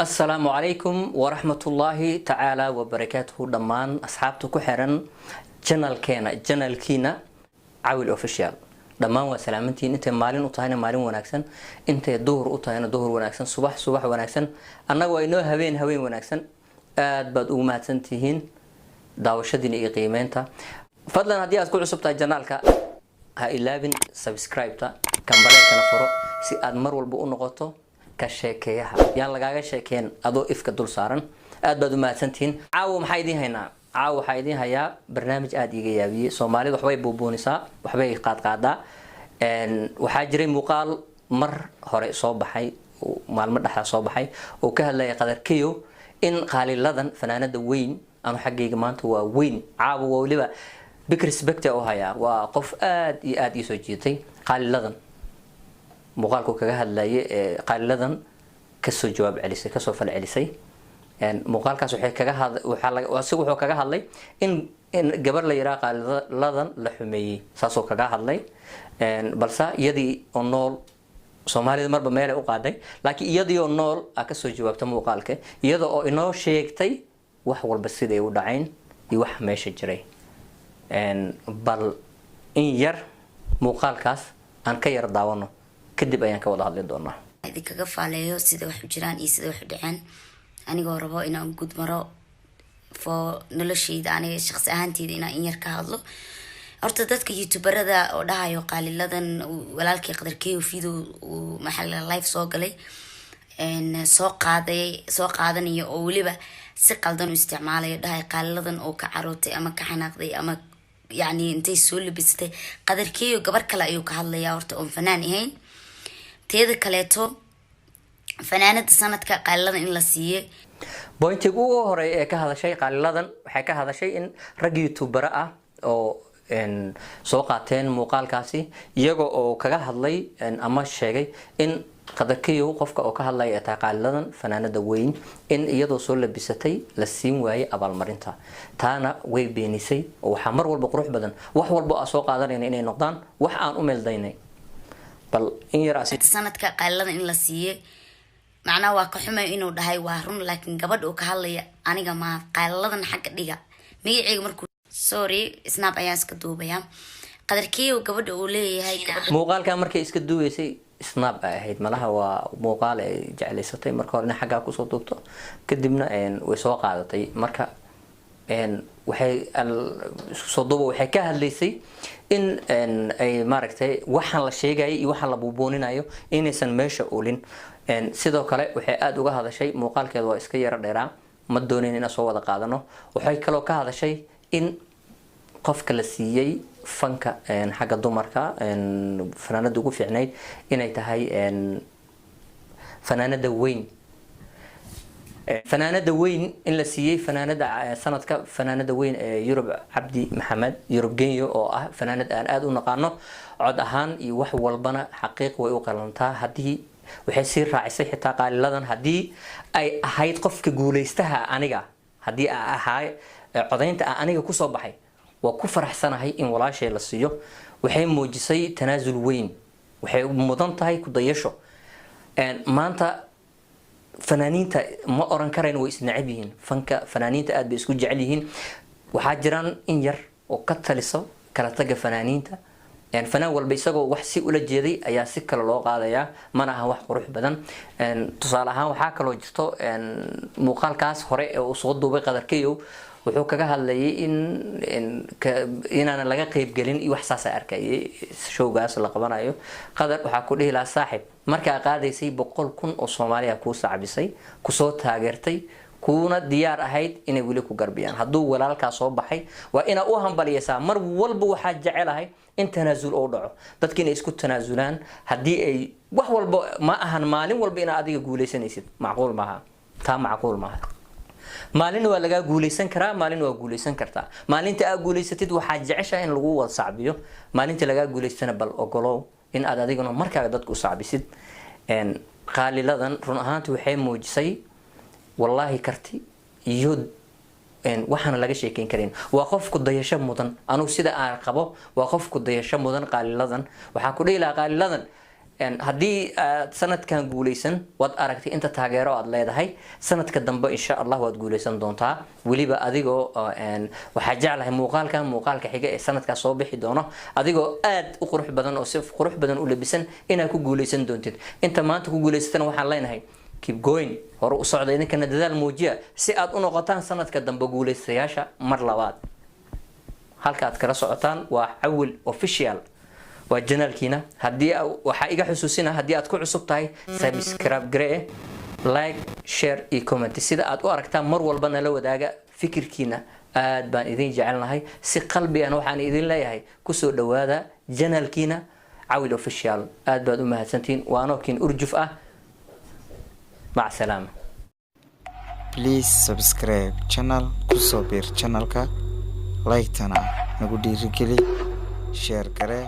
Asalaamu calaykum waraxmatullaahi tacaala wabarakaatuhu. Dhammaan asxaabta ku xiran channelkeena, channelkiina Cawil Official, dhammaan waa salaamantiin. Intay maalin u tahayna maalin wanaagsan, intay duhur u tahayna duhur wanaagsan, subax subax wanaagsan, annaga waa inoo habeen habeen wanaagsan. Aad baad ugu mahadsantihiin daawashadiina iyo qiimeynta. Fadlan, haddii aad ku cusub tahay channelka, ha ilaabin subscribe-ta, gambaleelkana furo si aad mar walba u noqoto ka sheekeeyaha yaan lagaaga sheekeen adoo ifka dul saaran. Aad baad u mahadsantihiin. Caawa maxaa idiin haynaa? Caawa waxaa idiin hayaa barnaamij aada iiga yaabiyey. Soomaalida waxbay buubuunisaa, waxbay qaadqaadaa. Waxaa jiray muuqaal mar hore soo baxay, maalmo dhexdaa soo baxay, oo ka hadlaya Qadarkeyo in Qaaliladan, fanaanada weyn, anu xaggayga maanta waa weyn, caawa waa weliba big respect u hayaa, waa qof aada iyo aada iisoo jiitay. Qaaliladan muuqaalku kaga hadlayay ee Qaaliladan kasoo jawaab celisay, kasoo fal celisay muuqaalkaas, waxay kaga had waxaa wuxuu kaga hadlay in gabar la yiraahdo Qaaliladan la xumeeyey, saasoo kaga hadlay. Balse iyadii oo nool, Soomaalida marba meelay u qaaday, laakiin iyadii oo nool a kasoo jawaabta muuqaalka, iyada oo inoo sheegtay wax walba siday u dhacayn iyo wax meesha jiray. Bal in yar muuqaalkaas aan ka yar daawano, kadib ayaan ka wada hadli doonaa. Idinkaga faaleeyo sida wax u jiraan iyo sida wax u dhaceen, anigoo rabo inaan guud maro for nolosheyda, aniga shaqsi ahaanteyda, inaan in yar ka hadlo. Horta dadka youtuberada oo dhahayo Qaaliladan, walaalkii Qadarkeyo video uu maxaa live soo galay soo qaaday, soo qaadanayo, oo weliba si qaldan u isticmaalayo, dhahay Qaaliladan oo ka carootay ama ka xanaaqday ama yacni intay soo labisatay, Qadarkeeyo gabar kale ayuu ka hadlayaa horta oon fanaan ahayn. Teeda kaleeto, fanaanada sanadka Qaaliladan in la siiyey. Pointiga ugu horey ee ka hadashay Qaaliladan, waxay ka hadashay in rag youtubera ah oo soo qaateen muuqaalkaasi, iyaga oo kaga hadlay ama sheegay in Qadarkiyow qofka oo ka hadlaya ay tahay Qaaliladan, fanaanada weyn, in iyadoo soo labisatay la siin waayay abaalmarinta. Taana way beenisay. Oo waxaa mar walba qurux badan wax walba aa soo qaadanayna inay noqdaan wax aan u meeldaynay. Bal in yar Sanadka Qaaliladan in la siiyey, macnaha waa ka xumay inuu dhahay, waa run, laakiin gabadha uu ka hadlaya aniga maa. Qaaliladan xagga dhiga magaceyga markuu, sorry, snap ayaan iska duubaya. Qadarkeeyo gabadha uu leeyahay. Muuqaalka markay iska duubeysay snap ay ahayd malaha. Waa muuqaal ay jeclaysatay marka hore inay xaggaa kusoo duubto, kadibna way soo qaadatay. Marka waxay isku soo duuba, waxay ka hadlaysay in ay maaragtay waxaan la sheegayay iyo waxaan la buubuuninayo inaysan meesha oolin. Sidoo kale waxay aada uga hadashay, muuqaalkeeda waa iska yaro dheeraa, ma doonayn inaan soo wada qaadano. Waxay kaloo ka hadashay in qofka la siiyey fanka xagga dumarka, fanaanada ugu fiicnayd, inay tahay fanaanada weyn, fanaanada weyn in la siiyey, fanaanada sanadka, fanaanada weyn ee Yurub Cabdi Maxamed, Yurub Genyo, oo ah fanaanad aan aada u naqaano cod ahaan iyo wax walbana. Xaqiiq way u qalantaa. Haddii waxay sii raacisay xitaa Qaaliladan, haddii ay ahayd qofka guuleystaha, aniga haddii a ahaa codaynta a aniga kusoo baxay, waa ku faraxsanahay in walaashay la siiyo. Waxay muujisay tanaasul weyn, waxay mudan tahay ku dayasho. Maanta fanaaniinta ma oran karayn way isneceb yihiin. Fanka fanaaniinta aad bay isku jecel yihiin. Waxaa jiraan in yar oo ka taliso kala taga fanaaniinta. Fanaan walba isagoo wax si ula jeeday ayaa si kale loo qaadayaa, mana aha wax qurux badan. Tusaale ahaan, waxaa kaloo jirto muuqaalkaas hore ee uu soo duubay Qadarkeyow, wuxuu kaga hadlayay in inaanan laga qeybgelin iyo wax saasa arkayay showgaas la qabanayo. Qadar, waxaa ku dhihi lahaa, saaxib, markaa qaadaysay 100,000 oo Soomaaliya kuu sacbisay, kusoo taageertay, kuuna diyaar ahayd inay weli ku garbiyaan. Hadduu walaalkaa soo baxay, waa inaa u hambaliyaysaa. Mar walba waxaa jecelahay in tanaasul oo dhaco, dadka inay isku tanaasulaan. Haddii ay wax walba ma ahan maalin walba inaa adiga guuleysanaysid, macquul maaha taa, macquul maaha. Maalin waa lagaa guuleysan karaa, maalin waa guuleysan kartaa. Maalinta aad guuleysatid waxaa jeceshahay in lagu wada sacbiyo. Maalinta lagaa guuleystana, bal ogolow in aad adiguna markaaga dadka u sacbisid. Qaaliladan run ahaanti waxay muujisay, wallaahi, karti iyo Waxaana laga sheekeyn karin, waa qof ku dayasho mudan. Anugu sida aan qabo, waa qof ku dayasho mudan. Qaaliladan waxaan ku dhihi lahaa, Qaaliladan, haddii aad sanadkan guuleysan, waad aragtay inta taageero aad leedahay. Sanadka dambe, insha Allah, waad guuleysan doontaa. Weliba adigoo waxaa jeclahay muuqaalkan, muuqaalka xiga ee sanadkaas soo bixi doono, adigoo aad u qurux badan oo si qurux badan u labisan inaad ku guuleysan doontid. Inta maanta ku guuleysatana waxaan leenahay keep going, hore u socda. Idinkana dadaal muujiya si aad u noqotaan sanadka dambe guuleystayaasha mar labaad. Halka aad kala socotaan waa Cawil Official, waa channelkiina. Haddii waxaa iga xusuusina, haddii aad ku cusub tahay, subscribe garee, like, share iyo comment. Sida aad u aragtaan mar walba nala wadaaga fikirkiina. Aad baan idin jecelnahay, si qalbigan waxaan idin leeyahay kusoo dhawaada channelkiina Cawil Official. Aad baad u mahadsantihiin. Waa anookiin urjuf ah. Mac salaama. Please subscribe channel, kusoo biir channelka, like-tana nagu dhiirigeli, share garee.